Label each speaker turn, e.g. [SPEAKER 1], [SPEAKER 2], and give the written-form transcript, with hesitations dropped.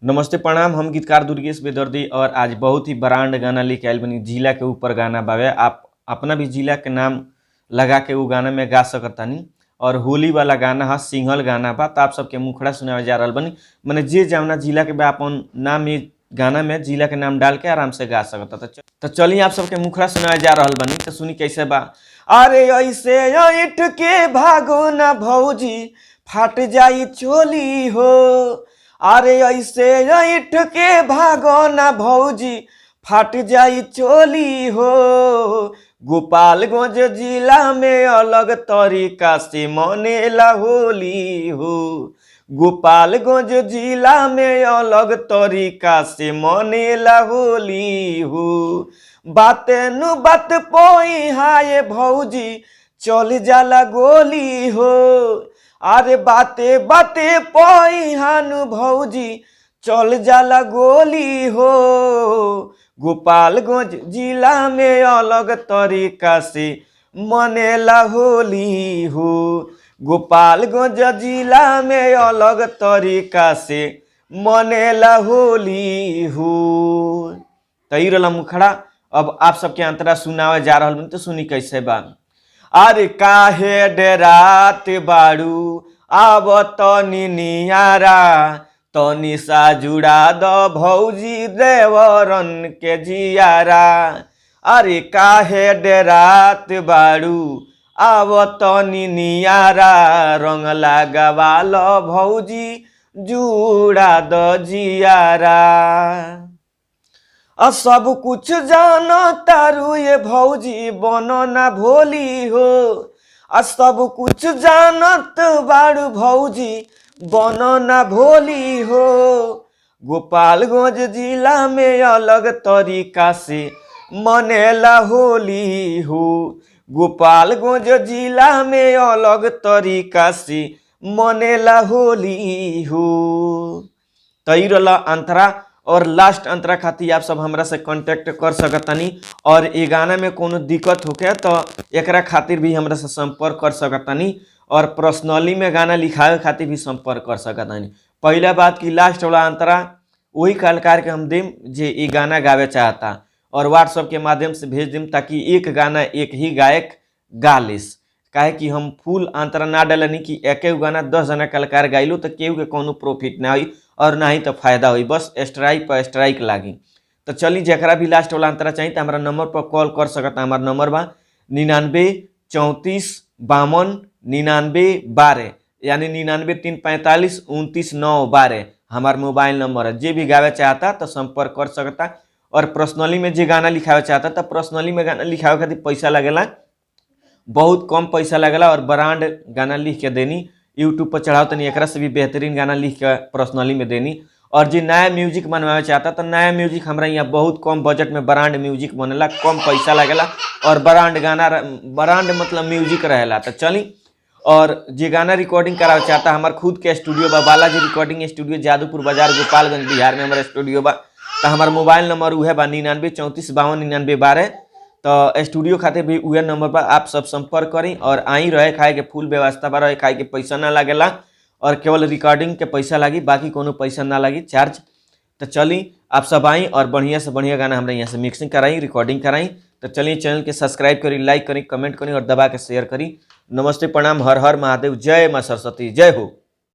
[SPEAKER 1] नमस्ते प्रणाम, हम गीतकार दुर्गेश बेदर्दी और आज बहुत ही ब्रांड गाना लेके आयल बनी। जिला के ऊपर गाना बावे, आप अपना भी जिला के नाम लगा के वो गाना में गा सकतानी। और होली वाला गाना है, सिंगल गाना बा। तो आप सबके मुखड़ा सुनावे जा रहल बनी, माने जे जवना जिला के बा अपन नाम ये गाना में जिला के नाम डाल के आराम से गा सकता। तो चलिए आप सबके मुखड़ा सुनावे जा रहल बनी, तो सुनी कैसे बा। अरे ऐसे ऐठ के भागो ना भौजी, फाट जाई चोली हो। अरे ऐसे ऐठ के भागो ना भौजी, फाट जाई चोली हो। गोपालगंज जिला में अलग तरीका से मनेला होली हो। गोपालगंज जिला में अलग तरीका से मनेला होली हो। बाते नु बात पोई हाय भौजी, चल जाला गोली हो। अरे बाते बाते पोई हानु भौजी, चल जाला गोली हो। गोपालगंज जिला में अलग तरीका से मनेला होली हो। गोपालगंज जिला में अलग तरीका से मनेला होली हो। तो ई रहला मुखड़ा। अब आप सबके अंतरा सुनावे जा रहल बनी, तो सुनी कैसे बा। अरे काहे डरात बाड़ू, आब तनी नियारा, तनी सा जुड़ा द भौजी देवरन के जियारा। अरे काहे डरात बाड़ू, आब तनी नियारा, रंग लगावाल भौजी जुड़ा द जियारा। आ सब कुछ जानो तारू ये भौजी, बनो ना भोली हो। आ सब कुछ जानत बारू भौजी, बनो ना भोली हो। गोपालगंज जिला में अलग तरीका से मनेला होली हो। गोपालगंज जिला में अलग तरीका से मनेला होली हो। तो ई रहला अंतरा। और लास्ट अंतरा खातिर आप सब हमरा से कांटेक्ट कर सकतानी। और ये गाना में कोनो दिक्कत होके तो एकरा खातिर भी हमरा से संपर्क कर सकतानी। और पर्सनली में गाना लिखावे खातिर भी संपर्क कर सकतानी। पहला बात कि लास्ट वाला अंतरा वही कलाकार के हम देम जे ये गाना गावे चाहता, और व्हाट्सएप के माध्यम से भेज देम ताकि एक गाना एक ही गायक गा लिस। काहे कि हम फुल अंतरा ना डालनी कि एक गाना 10 जना कलाकार गाइलो तो केहू के कोनो प्रॉफिट ना होई और ना ही तो फायदा होई, बस स्ट्राइक पर स्ट्राइक लागी। तो चली जकरा भी लास्ट वाला अंतरा चाहिए तो हमारा नंबर पर कॉल कर सकता। हमारा नंबर बा 99 34 52 99 12, यानी 99 3 45 29 9 12 हमार मोबाइल नंबर है। जे भी गावे चाहता तो संपर्क कर सकता। और पर्सनली में जे गाना लिखावे चाहता तो पर्सनली में गाना लिखावे खातिर पैसा लगेला, बहुत कम पैसा लगेला। और ब्रांड गाना लिख के देनी, यूट्यूब पर चढ़ाओ तनी एकरा से भी बेहतरीन गाना लिख के पर्सनली में देनी। और जे नया म्यूजिक बनवावे चाहता तो नया म्यूजिक हमरा यहाँ बहुत कम बजट में ब्रांड म्यूजिक बनेला, कम पैसा लगेला और ब्रांड गाना, ब्रांड मतलब म्यूजिक रहेला। तो चली, और जे गाना रिकॉर्डिंग करावे चाहता, हमार खुद के स्टूडियो बा, बालाजी रिकॉर्डिंग स्टूडियो, जादूपुर बाजार, गोपालगंज, बिहार में हमारा स्टूडियो बा। तो हमार मोबाइल नंबर उहे बा 99 34 52 99 12। तो स्टूडियो खातिर भी उहे नंबर पर आप सब संपर्क करी। और आई रहे खाए के फुल व्यवस्था बा, रहे खाए के पैसा ना लागेला और केवल रिकॉर्डिंग के पैसा लागी, बाकी कोनो पैसा ना लागी चार्ज। तो चली आप सब आई और बढ़िया से बढ़िया गाना हमरा यहाँ से मिक्सिंग कराई, रिकॉर्डिंग कराई। तो चलिए चैनल के सब्सक्राइब करी, लाइक करी, कमेंट करी और दबा के शेयर करी। नमस्ते, प्रणाम, हर हर महादेव, जय माँ सरस्वती, जय हो।